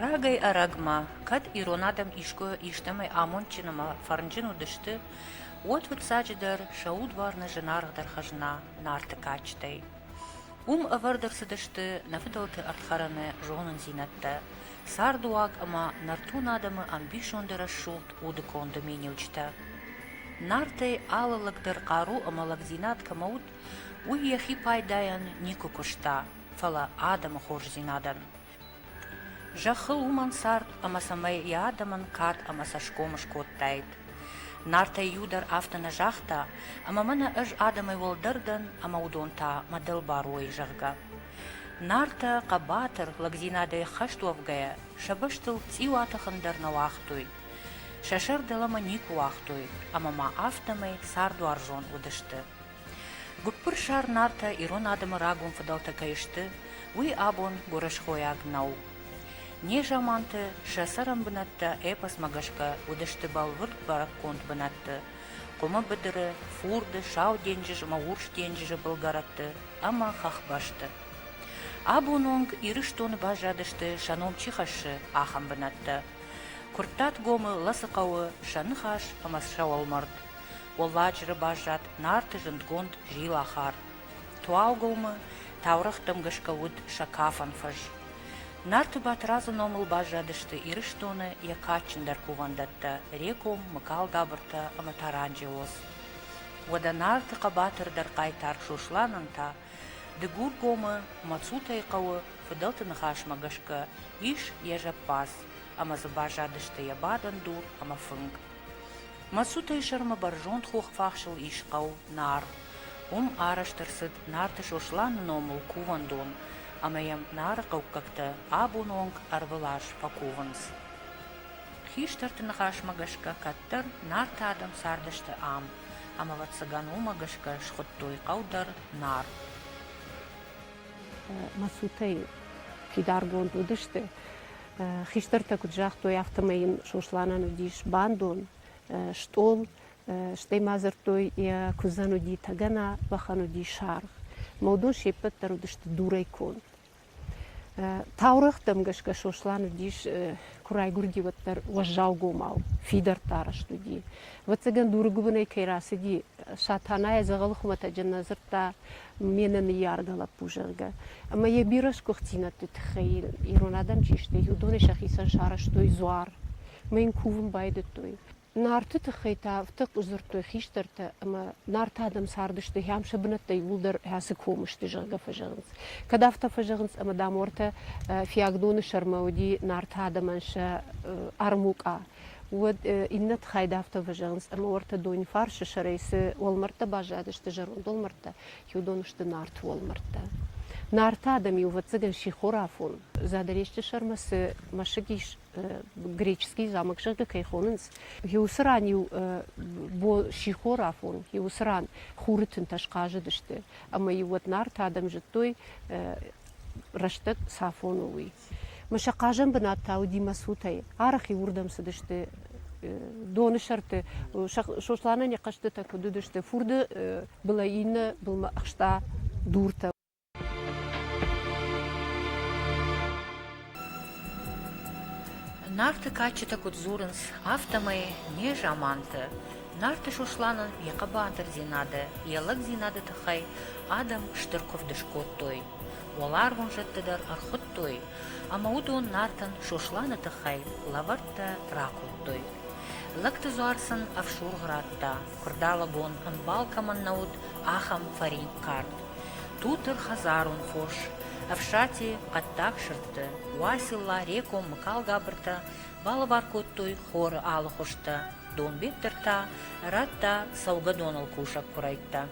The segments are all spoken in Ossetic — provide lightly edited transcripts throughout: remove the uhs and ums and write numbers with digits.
Рагӕй-ӕрӕгмӕ, кӕд ирон адӕм искуы истӕмӕй амондджын ӕмӕ фӕрнджын уыдысты, уӕд фыццаджыдӕр сӕ удварны зынаргъдӕр хӕзна Нарты кадджытӕй. Уым ӕвӕрд ӕрцыдысты нӕ фыдӕлты ӕрдхӕрӕны зонындзинӕдтӕ, цардуаг ӕмӕ нӕртон адӕмы ӕмбисонды рӕсугъд удыконды миниуджытӕ. Нартӕй алы лӕг дӕр хъару ӕмӕ лӕгдзинад кӕмӕ уыд, уый йӕхи пайдайӕн никуы куыста, фӕлӕ адӕмы хорздзинадӕн. Зӕххыл уымӕн цард ӕмӕ цӕмӕй йӕ адӕмӕн кад ӕмӕ цӕсгом скодтаид. Нартӕй иу дӕр афтӕ нӕ загъта, ӕмӕ мӕнӕ ӕз адӕмӕй уӕлдӕр дӕн ӕмӕ уыдон та мӕ дӕлбар уой, зӕгъгӕ. Нартӕ хъӕбатыр лӕгдзинадӕй хӕст уӕвгӕйӕ сӕ бӕстыл цъиу атӕхын дӕр нӕ уагътой. Сӕ сӕр дӕлӕмӕ никуы уагътой ӕмӕ ма афтӕмӕй цардуарзон уыдысты. Гуыппырсар Нартӕ ирон адӕмы рагон фыдӕлтӕ кӕй сты, уый абон гуырысхойаг нӕу. Незаманты сӕ цӕрӕнбынӕттӕ эпосмӕ гӕсгӕ уыдысты бӕлвырд бӕрӕггонд бынӕтты Хъуымы быдыры, фурды, Сау денджыз ӕмӕ Урс денджызы былгӕрӕтты ӕмӕ хӕхбӕсты. Абон онг Ирыстоны баззадысты, сӕ ном чи хӕссы, ахӕм бынӕттӕ. Куырттатгомы Лӕцы хъӕуы сӕ ныхас ӕмӕ сӕ уӕлмӕрд. Уӕлладжыры баззад Нарты зындгонд Зилахар. Туалгомы таурӕгътӕм гӕсгӕ уыд сӕ кафӕн фӕз. Нарты Батрадзы номыл баззадысты Ирыстоны йӕ кадджындӕр кувӕндӕттӕ Реком, Мыкалгабыртӕ ӕмӕ Таранджелоз. Уӕдӕ Нарты хъӕбатырдӕр хъайтар Сосланӕн та Дыгургомы Мацутӕйы хъӕуы фыдӕлты ныхасмӕ гӕсгӕ ис йӕ зӕппадз, ӕмӕ дзы баззадысты йӕ бадӕн дур ӕмӕ фынг. Мацутӕйы сӕрмӕ бӕрзонд хохфахсыл ис хъӕу Нар. Уым арӕзт ӕрцыд Нарты Сосланы номыл кувӕндон, ӕмӕ йӕм Нары хъӕуккӕгтӕ абоны онг ӕрвылаз фӕкувынц. Хистӕрты ныхасмӕ гӕсгӕ кӕддӕр Нарты адӕм цардысты ам, ӕмӕ ӕвӕццӕгӕн уымӕ гӕсгӕ схуыдтой хъӕу дӕр Нар. Мацутӕй фидаргонд уыдысты. Хистӕртӕ куыд загътой, афтӕмӕй йын Сосланӕн уыдис бандон, стъол, стӕй ма дзырдтой, йӕ куыдзӕн уыди тӕгӕна, бӕхӕн уыди саргъ. Ӕмӕ уыдон се ппӕт дӕр уыдысты дурӕй конд. Таурӕгътӕм гӕсгӕ Сослан уыдис, куы райгуырди, уӕддӕр уӕззаугомау, фидӕрттӕ арӕзт уыди. Ӕвӕццӕгӕн, дуры гуыбынӕй кӕй рацыди, Сатанайӕ дзӕгъӕлы хуымӕтӕджы нӕ дзырдта ме нӕныййаргӕ лӕппу, зӕгъгӕ. Ӕмӕ йӕ бирӕ сгуыхтдзинӕдты тыххӕй ирон адӕм чи сты, уыдонӕй сӕхицӕн сарӕзтой дзуар ӕмӕ йын кувын байдыдтой. Нарты тыххӕй та афтӕ дзырдтой хистӕртӕ, ӕмӕ Нарты адӕм цардысты ахӕм сӕ бынӕттӕ иууылдӕр ацы комы сты, зӕгъгӕ, фӕзӕгъынц. Кӕд афтӕ фӕзӕгъынц, ӕмӕ, дам, уӕртӕ Фиагдоны сӕрмӕ уыди Нарты адӕмӕн сӕ армукъа, уӕд иннӕты хай дӕр афтӕ фӕзӕгъынц, ӕмӕ уӕртӕ Донифарсы сӕрӕй цы уӕлмӕрдтӕ баззадысты, зӕронд уӕлмӕрдтӕ, уыдон сты Нарты уӕлмӕрдтӕ. Нарты адӕм-иу, ӕвӕццӕгӕн, сихорафон Задӕлесчы сӕрмӕ цы мӕсыг ис, греческий замок, зӕгъгӕ, кӕй хонынц, уыцы ран-иу сихорафон, уыцы ран хуры тынтӕ схъазыдысты, ӕмӕ-иу уӕд Нарты адӕм зыдтой, рӕстӕг цафон у, уый. Мӕ сӕ хъазӕн бынат та уыди Мӕсутӕй. Арӕх-иу уырдӕм цыдысты доны сӕрты. Сосланӕн йӕ хъӕзтытӕ куыд уыдысты, фурды былӕй иннӕ былмӕ ӕхста дуртӕ. Нарты кадджытӕ куыд дзурынц, афтӕмӕй незаманты Нарты Сосланӕн йӕ хъӕбатырдзинады, йӕ лӕгдзинады тыххӕй адӕм стыр куывд скодтой. Уӕларвон зӕдты дӕр ӕрхуыдтой, ӕмӕ уыдон Нартӕн Сосланы тыххӕй лӕвӕрттӕ ракодтой. Лӕгты дзуар сын ӕфсургъ радта, куырдалӕгон ӕмбал кӕмӕн нӕ уыд, ахӕм фӕринк кард. Тутыр хӕдзарон фос, Ӕфсати хъӕддаг сырдты, Уацилла, Реком, Мыкалгабыртӕ балӕвар кодтой хоры алыхуызтӕ, Донбеттыр та радта цӕугӕдоныл кусӕг куырӕйттӕ.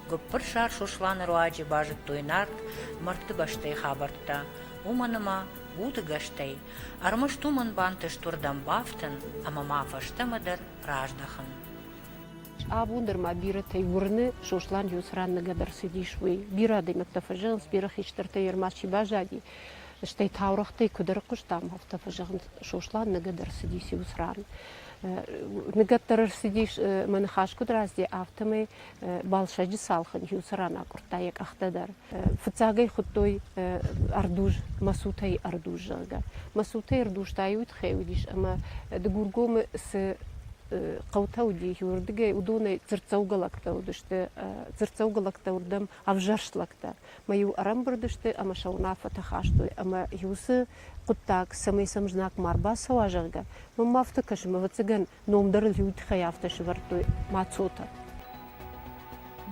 Гуыппырсар Сосланы руаджы базыдтой Нарт мӕрдты бӕстӕйы хабӕрттӕ, уымӕн ӕмӕ удыгӕстӕй ӕрмӕст уымӕн бантыст уырдӕм бафтын ӕмӕ ма фӕстӕмӕ дӕр раздӕхын. Абон дӕр ма бирӕтӕй уырны, Сослан иу цы ран ныгӕд ӕрцыдис, уый. Бирӕ адӕймӕгтӕ фӕзӕгъынц, бирӕ хистӕртӕй ӕрмӕст чи баззади, стӕй таурӕгътӕй куыд ӕрыхъуыстам, афтӕ фӕзӕгъынц, Сослан ныгӕд ӕрцыдис иу цы ран. Ныгӕд дӕр ӕрцыдис, мӕ ныхас куыд раздӕ, афтӕмӕй Балсӕджы цалхын иу цыран акъуырдта йӕ къӕхтӕ дӕр. Фыццаг ӕй хуыдтой ӕрдуз, Мӕсутӕй ӕрдуз, зӕгъгӕ. Мӕсутӕй ӕрдуз та иу тыххӕй уыдис, ӕмӕ Дыгургомы цы хъӕутӕ уыди, уырдыгӕй уыдонӕй дзырддзӕугӕ лӕгтӕ уыдысты, дзырддзӕугӕ лӕгтӕ уырдӕм ӕвзӕрст лӕгтӕ. Мӕ-иу ӕрӕмбырд сты ӕмӕ сӕ уынаффӕтӕ хастой ӕмӕ уыцы хъуыддаг, цӕмӕй сӕм знаг ма рбацӕуа, зӕгъгӕ, мӕнмӕ афтӕ кӕсы, ӕвӕццӕгӕн, ном дӕр ыл иу тыххӕй афтӕ сӕвӕрдтой Мацотӕ.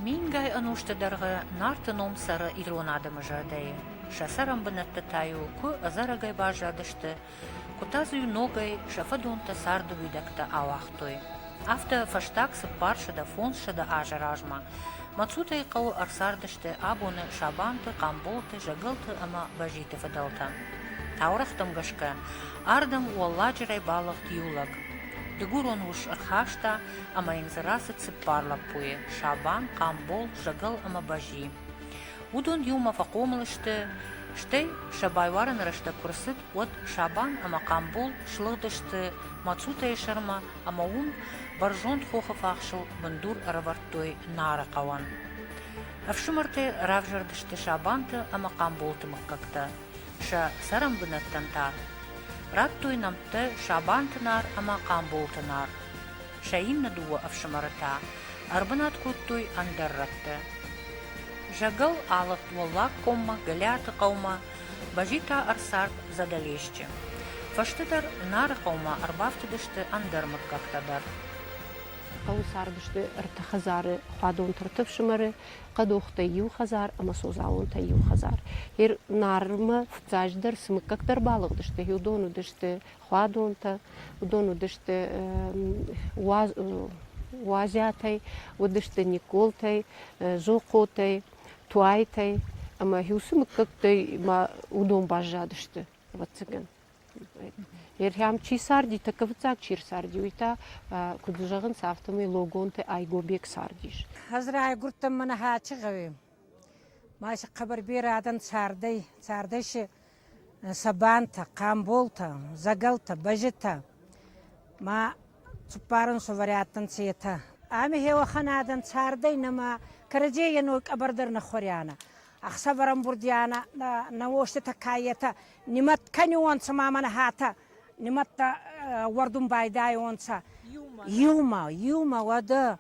Мингай ӕнусты дӕргъы Нарты ном цӕры ирон адӕмы зӕрдӕйы. Сӕ цӕрӕнбынӕтты та-иу куы ӕдзӕрӕгӕй баззадысты, куы та дзы-иу ногӕй сӕ фӕдонтӕ царды уидӕгтӕ ауагътой. Афтӕ фӕстаг 400-500 азы размӕ Мацутӕйы хъӕуы ӕрцардысты абоны Сабанты, Хъамболты, Зӕгӕлты ӕмӕ Бӕзиты фыдӕлтӕ. Таурӕгътӕм гӕсгӕ, ардӕм Уӕлладжырӕй балыгъд иу лӕг. Дыгурон ус ӕрхаста ӕмӕ йын дзы рацыд цыппар лӕппуйы – Сабан, Хъамбол, Зӕгӕл ӕмӕ Бӕзи. Уыдон иумӕ фӕхъомыл сты, стӕй сӕ байуарыны рӕстӕг куы рцыд, уӕд Сабан ӕмӕ Хъамбол слыгъдысты Мацутӕйы сӕрмӕ ӕмӕ уым бӕрзонд хохы фахсыл бындур ӕрӕвӕрдтой Нары хъӕуӕн. Ӕфсымӕртӕ равзӕрдысты Сабанты ӕмӕ Хъамболты мыггӕгтӕ, сӕ цӕрӕнбынӕттӕн та радтой нӕмттӕ Сабанты Нар ӕмӕ Хъамболты Нар. Сӕ иннӕ дыууӕ ӕфсымӕры та ӕрбынат кодтой ӕндӕр рӕтты. Зӕгӕл алыгъд Уӕллаг коммӕ, Гӕлиаты хъӕумӕ, Бӕзи та ӕрцард Задӕлесчы. Фӕстӕдӕр Нары хъӕумӕ ӕрбафтыдысты ӕндӕр мыггӕгтӕ дӕр. Хъӕуы цардысты ӕртӕ хӕдзары, Хуадонты ӕртӕ фсымӕры, Хъӕдохтӕй иу хӕдзар ӕмӕ Созалонтӕй иу хӕдзар. Ер Нармӕ фыццаджыдӕр цы мыггӕгтӕ ӕрбалыгъдысты, уыдон уыдысты Хуадонтӕ, уыдон уыдысты Уазиатӕй, уыдысты Николтӕй, Зохъотӕй, Туайтӕй ӕмӕ уыцы мыггӕгтӕй ма уыдон баззадысты, ӕвӕццӕгӕн. Ерхӕм чи царди, тӕккӕ фыццаг чи рцарди, уый та, куыд зӕгъынц, афтӕмӕй Логонты Айгобег цардис. Ӕз райгуырдтӕн мӕнӕ Хачы гъӕуи. Ма си хъӕбӕр берӕ адӕн цардӕй, цардӕй си Сабантӕ, Хъамболтӕ, Зӕгӕлтӕ, Бӕзитӕ ма цуппарӕн сувӕри адтӕнцӕ етӕ. Ами хеуӕхӕн адӕн цардӕй нӕма кӕрӕдзей ӕной къӕбӕр дӕр нӕ хуӕрианӕ. Ӕхсӕвӕр ӕмбурдианӕ нӕ уоститӕ ка етӕ, нимӕт кӕниуонцӕ ма мӕнӕ хатӕ, нимӕттӕ уӕрдун байдайуонцӕ. Иумӕ, иумӕ уӕдӕ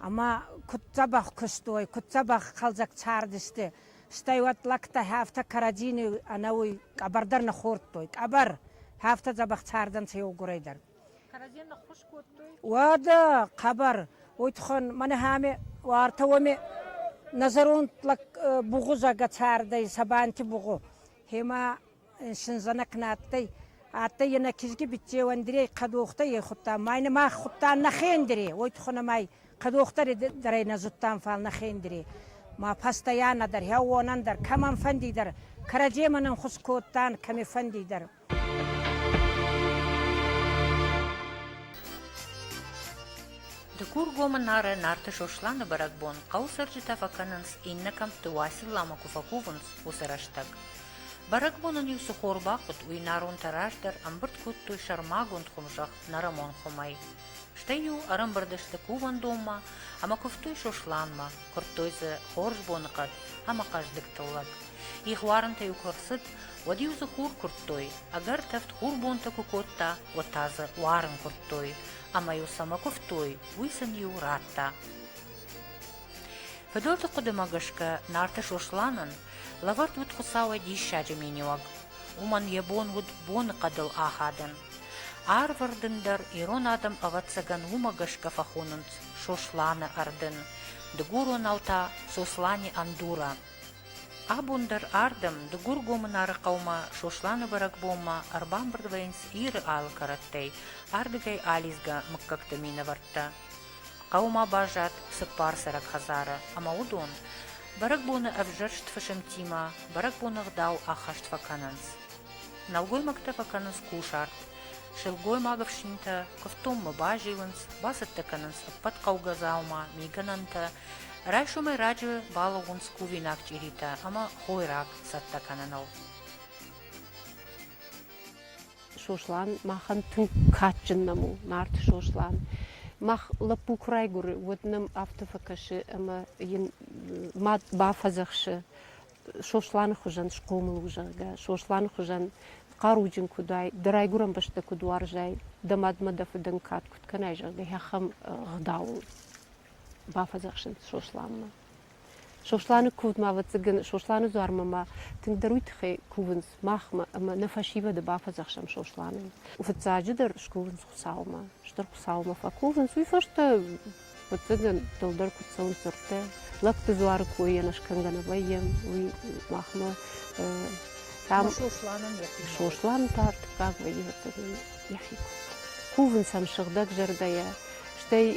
ӕма куд дзӕбӕх кустой, куд дзӕбӕх хъӕлдзӕг цардысты. Стӕй уӕд лӕгтӕ хӕфтӕ кӕрӕдзини ӕнӕуи къӕбӕр дӕр нӕ хордтой, къӕбӕр хӕфтӕ дзӕбӕх цардӕнцӕ еугурӕй дӕр. Кӕрӕдзийӕн ӕххуыс кодтой? Уӕдӕ хъӕбӕр. Уой туххӕн мӕнӕ хӕме уартӕ уоми нӕ зӕронд лӕг бугъузагӕ цардӕй, Сабанти бугъу. Хема синдзӕнӕ ку нӕ адтӕй, адтӕй е нӕ кизги биццеу Андрей Хъӕдохтӕй ӕй худта. Ма ин мах худтан нӕхе Андрей, уой туххӕн ӕма Хъӕдохтӕ дӕр ӕй нӕ зудтан, фал нӕхе Андрей. Ма постоянно дӕр, хеуонӕн дӕр, кӕмӕнфӕнди дӕр, кӕрӕдземӕн ӕнхус кодтан, кӕмифӕнди дӕр. Дыгургомы Нары Нарты Сосланы бӕрӕгбон хъӕуы цӕрджытӕ фӕкӕнынц иннӕ кӕмтты Уацилламӕ куы фӕкувынц, уыцы рӕстӕг. Бӕрӕгбонӕн-иу цы хор бахъуыд, уый наронтӕ раздӕр ӕмбырд кодтой сӕрмагонд хуымзӕхх нӕрӕмон хуымӕй. Стӕй-иу ӕрӕмбырд сты кувӕндонмӕ ӕмӕ куывтой Сосланмӕ, куырдтой дзы хорз боныхъӕд ӕмӕ хъӕздыг тыллӕг. Их уарынтӕ-иу куы ӕрцыд, уӕд-иу дзы хур куырдтой, ӕгӕр тӕвд хурбонтӕ куы кодта, уӕд та дзы уарын куырдтой, ӕмӕ-иу цӕмӕ куывтой, уый сын-иу радта. Фыдӕлты хъуыдымӕ гӕсгӕ Нарты Сосланӕн лӕвӕрд уыд Хуыцауӕй диссаджы миниуӕг. Уымӕн йӕ бон уыд боныхъӕдыл ахадын. Арвӕрдын дӕр ирон адӕм ӕвӕццӕгӕн уымӕ гӕсгӕ фӕхонынц Сосланы ӕрдын, дыгуронау та Сослани ӕндура. Абон дӕр ардӕм, Дыгургомы Нары хъӕумӕ Сосланы бӕрӕгбонмӕ ӕрбамбырд вӕййынц Иры алы кӕрӕттӕй, ардыгӕй алидзгӕ мыггӕгты минӕвӕрттӕ. Хъӕуы ма баззад цыппар цӕрӕг хӕдзары, ӕмӕ уыдон бӕрӕгбоны ӕвзӕрст фысымтимӕ бӕрӕгбоны ӕгъдау ӕххӕст фӕкӕнынц. Нӕлгоймӕгтӕ фӕкӕнынц кусарт, сылгоймаг ӕфсинтӕ куывддонмӕ базилынц, бацӕттӕ кӕнынц ӕппӕт хъӕугӕ дзаума, мигӕнӕнтӕ, райсомӕй раджы балӕууынц кувинаг чъиритӕ ӕмӕ хойраг цӕттӕ кӕныныл. Сослан махӕн тынг кадджын нӕм у, Нарты Сослан. Мах лӕппу куы райгуыры, уӕд нӕм афтӕ фӕкӕсы, ӕмӕ йын мад бафӕдзӕхсы, Сосланы хуызӕн схъомыл у, зӕгъгӕ, Сосланы хуызӕн хъаруджын куыд уай, дӕ райгуырӕн бӕстӕ куыд уарзай, дӕ мадмӕ дӕ фыдӕн кад куыд кӕнай, зӕгъгӕ, ахӕм ӕгъдауыл бафӕдзӕхсынц Сосланмӕ. Сосланы куывдмӕ, ӕвӕццӕгӕн, Сосланы дзуармӕ ма тынгдӕр уый тыххӕй кувынц махмӕ ӕмӕ нӕ фӕсивӕды бафӕдзӕхсӕм Сосланӕн. Фыццаджыдӕр скувынц Хуыцаумӕ, Стыр Хуыцаумӕ фӕкувынц, уый фӕстӕ, ӕвӕццӕгӕн, дӕлдӕр куыд цӕуынц дзырдтӕ, лӕгты дзуары кой ӕнӕскӕнгӕ нӕ вӕййӕм, уый махмӕ там Сосланӕн йӕхи Сослан та ӕртыккаг вӕййы, ӕвӕццӕгӕн, йӕхи куывд. Кувынц ӕм сыгъдӕг зӕрдӕйӕ, стӕй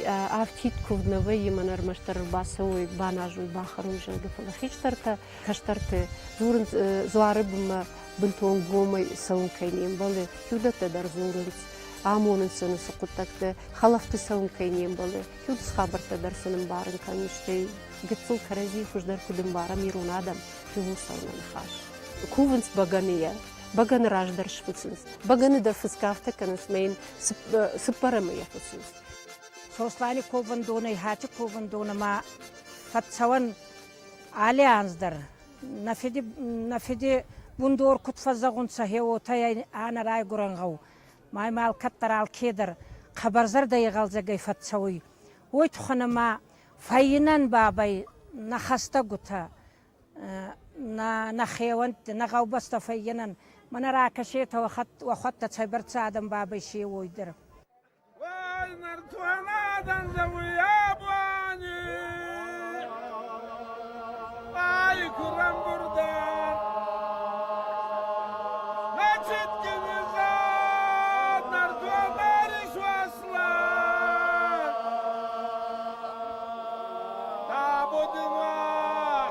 афтид куывд нӕ вӕййы, мӕнӕ ӕрмӕстдӕр ӕрбацӕуой, баназой, бахӕрой, зӕгъгӕ, фӕлӕ хистӕртӕ, кӕстӕрты дзурынц дзуары бынмӕ бынтон гомӕй цӕуын кӕй не мбӕлы, уыдӕттӕ дӕр дзурынц, амонынц сын уыцы хъуыддӕгтӕ, хӕлӕфты цӕуын кӕй не мбӕлы, уыцы хабӕрттӕ дӕр сын ӕмбарын кӕнын, стӕй гыццыл кӕрӕдзи хуыздӕр куыд ӕмбарӕм ирон адӕм, ууыл цӕуы нӕ ныхас. Кувынц бӕгӕныйӕ, бӕгӕны раздӕр сфыцынц, бӕгӕны дӕр фыцгӕ афтӕ кӕнынц мӕ йын цыппӕрӕмы йӕ фыцынц. Сослани ковӕндонӕй Хачы ковӕндонӕмӕ фӕццӕуӕн алли анз дӕр. Нӕ фиди, нӕ фиди бундор куд фӕззӕгъунцӕ, гье уотӕ ӕй ӕнӕ райгурӕн гъӕу. Ма имӕ алкӕддӕр алкедӕр хъӕбӕр зӕрдӕигъӕлдзӕгӕй фӕццӕуй. Уой туххӕн ӕма фӕййинӕн бабӕй нӕ хӕстӕгутӕ, нӕ нӕхеуӕнтти, нӕ гъӕубӕстӕ фӕййинӕн. Мӕнӕ ракӕсетӕ уӕхуӕдтӕ цӕйбӕрцӕ адӕм бабӕй си уой дӕр. Ой, нӕртон адӕм зӕгъуй абони, ай ку рамбурдан. Нӕ цитгин изӕд нӕртон Аслан. Табу дин уа!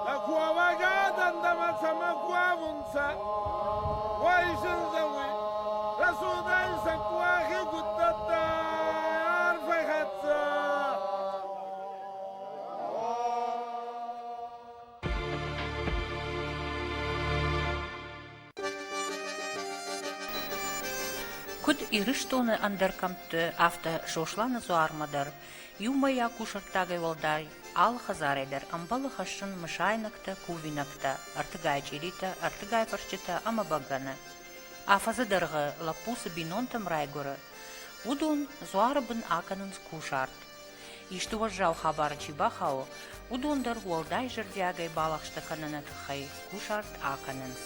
Дӕ ковӕг адӕн дӕмӕ цӕмӕ ковунцӕ, уой зиндзӕуй, рӕсугъдӕй сӕ къуахи гуддӕттӕ арфӕ хӕццӕ. Куыд Ирыстоны ӕндӕр кӕмтты, афтӕ Сосланы дзуармӕ дӕр иумӕйаг кусӕрттагӕй уӕлдай алы хӕдзарӕй дӕр ӕмбӕлы хӕссын мысайнӕгтӕ, кувинӕгтӕ, ӕртыгай чъиритӕ, ӕртыгай фӕрсчытӕ ӕмӕ бӕгӕны. Афӕдзы дӕргъы лӕппу цы бинонтӕм райгуыры, уыдон дзуары бын акӕнынц кусарт. Исты уӕззау хабары чи бахауы, уыдон дӕр уӕлдай зӕрдиагӕй балӕгъстӕ кӕныны тыххӕй кусарт акӕнынц.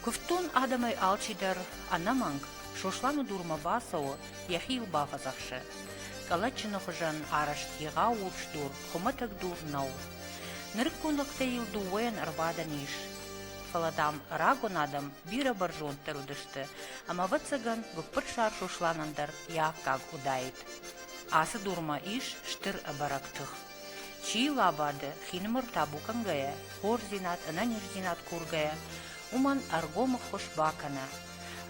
Куывддон адӕмӕй алчидӕр, ӕнӕмӕнг, Сосланы дурмӕ бацӕуы, йӕхи йыл бафӕдзӕхсы. Къӕлӕтджыны хуызӕн арӕзт егъау урс дур хуымӕтӕг дур нӕу. Нырыккон лӕгтӕй йыл дыууӕйӕн ӕрбадӕн ис. Фӕлӕ, дам, рагон адӕм бирӕ бӕрзонддӕр уыдысты, ӕмӕ, ӕвӕццӕгӕн, гуыппырсар Сосланӕн дӕр йӕ аккаг уыдаид. Ацы дурмӕ ис стыр ӕбӕрӕг тых. Чи йыл абады, хинымӕр табу кӕнгӕйӕ, хорздзинад, ӕнӕниздзинад кургӕйӕ, уымӕн ӕргом ӕххуыс бакӕны.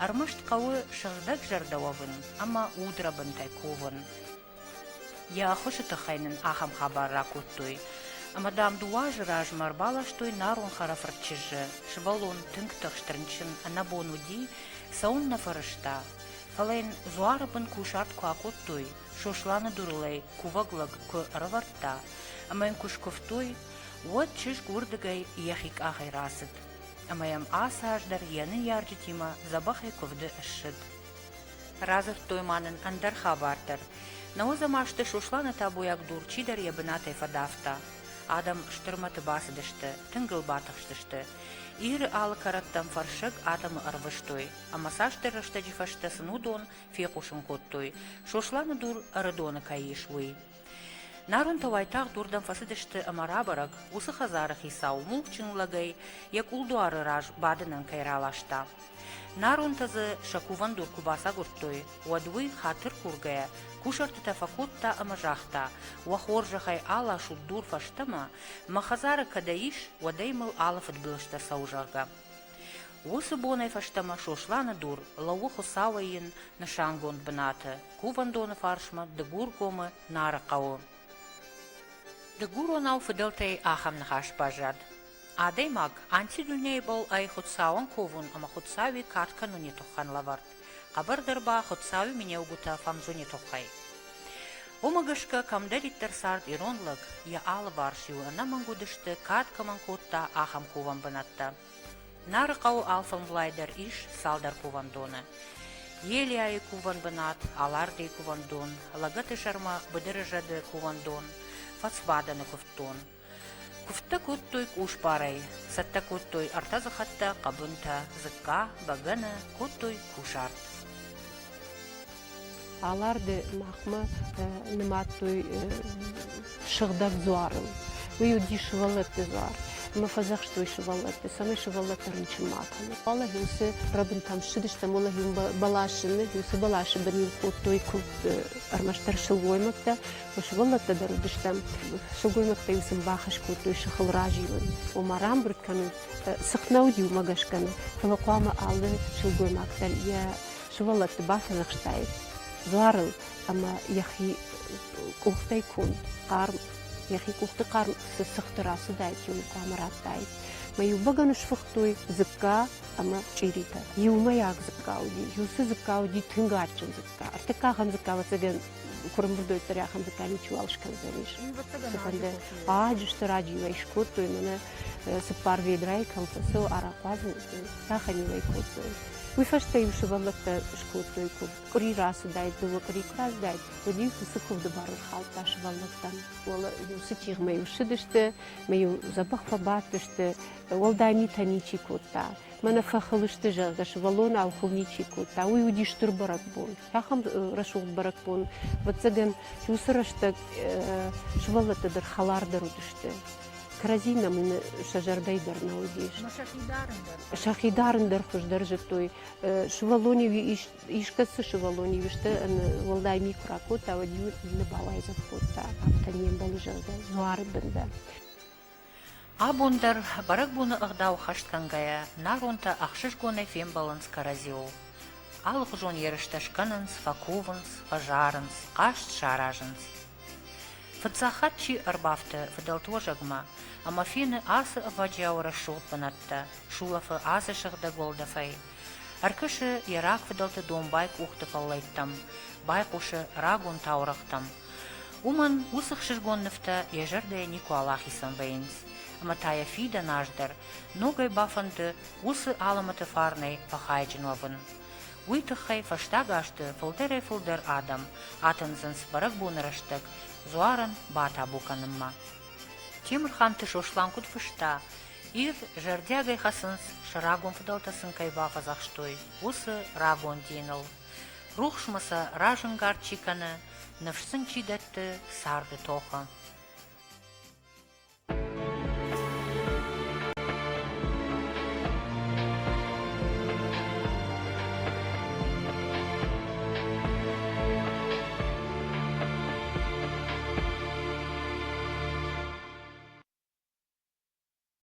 Ӕрмӕст хъӕуы сыгъдӕг зӕрдӕ уӕвын ӕмӕ удрӕбынтӕй кувын. Йӕ ӕххуысы тыххӕй нын ахӕм хабар ракодтой, ӕмӕ, дам, дыууӕ азы размӕ ӕрбаластой нарон хӕрӕфырт чызджы. Сывӕллон тынг тыхст рынчын, ӕнӕбон уыди, цӕуын нӕ фӕрӕзта. Фӕлӕ йын дзуары бын кусарт куы акодтой, Сосланы дурыл ӕй кувӕг лӕг куы ӕрӕвӕрдта ӕмӕ йын куы скуывтой, уӕд чызг уырдыгӕй йӕхи къахӕй рацыд ӕмӕ йӕм ацы аз дӕр йӕ ныййарджытимӕ дзӕбӕхӕй куывды ссыд. Радзырдтой ма нын ӕндӕр хабар дӕр. Нӕуӕдзӕм азты Сосланы табуйаг дур чидӕр йӕ бынатӕй фӕдавта. Адӕм стыр мӕты бацыдысты, тынг ыл батыхстысты. Иры алы кӕрӕттӕм фӕрсӕг адӕмы ӕрвыстой, ӕмӕ цасдӕр рӕстӕджы фӕстӕ сын уыдон фехъусын кодтой, Сосланы дур Ӕрыдоны кӕй ис, уый. Нарынтӕ уайтагъд уырдӕм фӕцыдысты ӕмӕ рабӕрӕг, уыцы хӕдзары хицау мулкджын лӕгӕй йӕ къулдуары раз бадынӕн кӕй раласта. Нарунтӕ дзы сӕ кувӕндур куы бацагуырдтой, уӕд уый, хатыр кургӕйӕ, кусӕртытӕ фӕкодта ӕмӕ загъта: «Уӕ хорзӕхӕй аласут дур фӕстӕмӕ, мӕ хӕдзары кӕдӕй ис, уӕдӕй мыл алы фыдбылызтӕ цӕуы, зӕгъгӕ». Уыцы бонӕй фӕстӕмӕ Сосланы дур лӕууы Хуыцауӕй йын нысангонд бынаты, кувӕндоны фарсмӕ Дыгургомы Нары хъӕуы. Дыгуронау фыдӕлтӕй ахӕм ныхас баззад. Адӕймаг анти дуйнейбӕл ӕй Хуцауӕн ковун ӕма Хуцауи кад кӕнуни туххӕн лӕвӕрд, хъӕбӕрдӕр ба Хуцауи менеугутӕ фӕнзуни туххӕй. Уымӕ гӕсгӕ кӕмдӕриддӕр цард ирон лӕг, йӕ алыварс-иу ӕнӕмӕнг уыдысты, кад кӕмӕн кодта, ахӕм кувӕн бынӕттӕ. Нары хъӕуы алфӕмблай дӕр ис цалдӕр кувӕндоны. Елиайы кувӕн бынат, Алардыйы кувӕндон, Лӕгӕты сӕрмӕ Быдыры зӕды кувӕндон, Фӕцбадӕны куывддон. Куывдтӕ кодтой къусбарӕй, цӕттӕ кодтой ӕртӕдзыхӕттӕ, хъӕбынтӕ, дзыкка, бӕгӕны, кодтой кусарт. Аларды махмӕ нымадтой сыгъдӕг дзуарыл. Уый уыди сывӕллӕтты дзуар. Ӕмӕ фӕдзӕхстой сывӕллӕтты, цӕмӕй сывӕллӕттӕ рынчын ма кӕной. Уӕлӕ уыцы рӕбынтӕм ссыдыстӕм, уӕлӕ бӕласы, уыцы бӕласы бын-иу кодтой куывд ӕрмӕстдӕр сылгоймӕгтӕ, Сывӕллӕттӕ дӕр уыдыстӕм. Сылгоймӕгтӕ-иу сын бахӕс кодтой сыхыл разилын, ома рамбырд кӕнын. Сых нӕ уыди, уымӕ гӕсгӕ нӕ, фӕлӕ хъуамӕ алы сылгоймаг дӕр йӕ сывӕллӕтты бафӕдзӕхстаид дзуарыл ӕмӕ йӕхи къухтӕй конд хъарм, йӕхи къухты хъарм цы цыхты рацыдаид, уый хъуамӕ радтаид. Мӕ-иу бӕгӕны сфыхтой дзыкка ӕмӕ чъиритӕ. Иумӕйаг дзыкка уыди. Уыцы дзыкка уыди тынг адджын дзыкка. Ӕртыккӕгӕм дзыкка, ӕвӕццӕгӕн, куы рымбырд уой, ахӕм дзыкка ничиуал скӕндзӕнис. Цыфӕнды аджы стыр аджы-иу скодтой, мӕнӕ цыппар ведрайы кӕм фӕцӕуы арахъуадзын, ахӕм-иу ӕй кодтой. Уый фӕстӕ-иу сывӕллӕттӕ скодтой куывд. Къуыри рацыдаид, дыууӕ къуыри куы рацыдаид, уӕд-иу уыцы куывды бар ӕрхаудта сывӕллӕттӕм. Уӕлӕ-иу уыцы тигъмӕ-иу ссыдысты, мӕ-иу дзӕбӕх фӕбадтысты, уӕлдай митӕ ничи кодта. Мӕнӕ фӕхыл сты, зӕгъгӕ, сывӕллонау хыл ничи кодта. Уый уыди стыр бӕрӕгбон. Ахӕм рӕсугъд бӕрӕгбон. Ӕвӕццӕгӕн, уыцы рӕстӕг сывӕллӕттӕ дӕр хӕлардӕр уыдысты. Кӕрӕдзи нӕм сӕ зӕрдӕйы дӕр нӕ уыдис. Сӕхи дарын дӕр хуыздӕр зыдтой. Сывӕллон-иу искӕцы сывӕллон-иу исты уӕлдай ми куы ракодта, уӕд-иу иннӕ бауайдзӕф кодта, афтӕ не мбӕлы, зӕгъгӕ, дзуары бын дӕр. Абон дӕр бӕрӕгбоны ӕгъдау хӕстгӕнгӕйӕ наронтӕ ӕхсызгонӕй фембӕлынц кӕрӕдзиуыл. Алыхуызон ерыстӕ скӕнынц, фӕкувынц, фӕзарынц, хъазт саразынц. Фыццаг хатт чи ӕрбафты фыдӕлты уӕзӕгмӕ ӕмӕ фены ацы ӕвӕджиауы рӕсугъд бынӕттӕ, сулӕфы ацы сыгъдӕг уӕлдӕфӕй, ӕркӕсы йӕ рагфыдӕлты домбай къухты фӕллӕйттӕм, байхъусы рагон таурӕгътӕм, Уымӕн уыцы хсызгон нывтӕ йӕ зӕрдӕйӕ никуал ахицӕн вӕййынц, ӕмӕ та йӕ фидӕн аз дӕр ногӕй бафӕнды уыцы алӕмӕты фарнӕй фӕхайджын уӕвын. Уый тыххӕй фӕстаг азты фылдӕрӕй-фылдӕр адӕм атындзынц бӕрӕгбоны рӕстӕг дзуарӕн батабу кӕнынмӕ. Темырханты Сослан куыд фыста, Ир зӕрдиагӕй хӕцынц, сӕ рагон фыдӕлтӕ сын кӕй бафӕдзӕхстой, уыцы рагон диныл. Рухсмӕ сӕ разӕнгард чи кӕны, ныфс сын чи дӕтты царды тохы.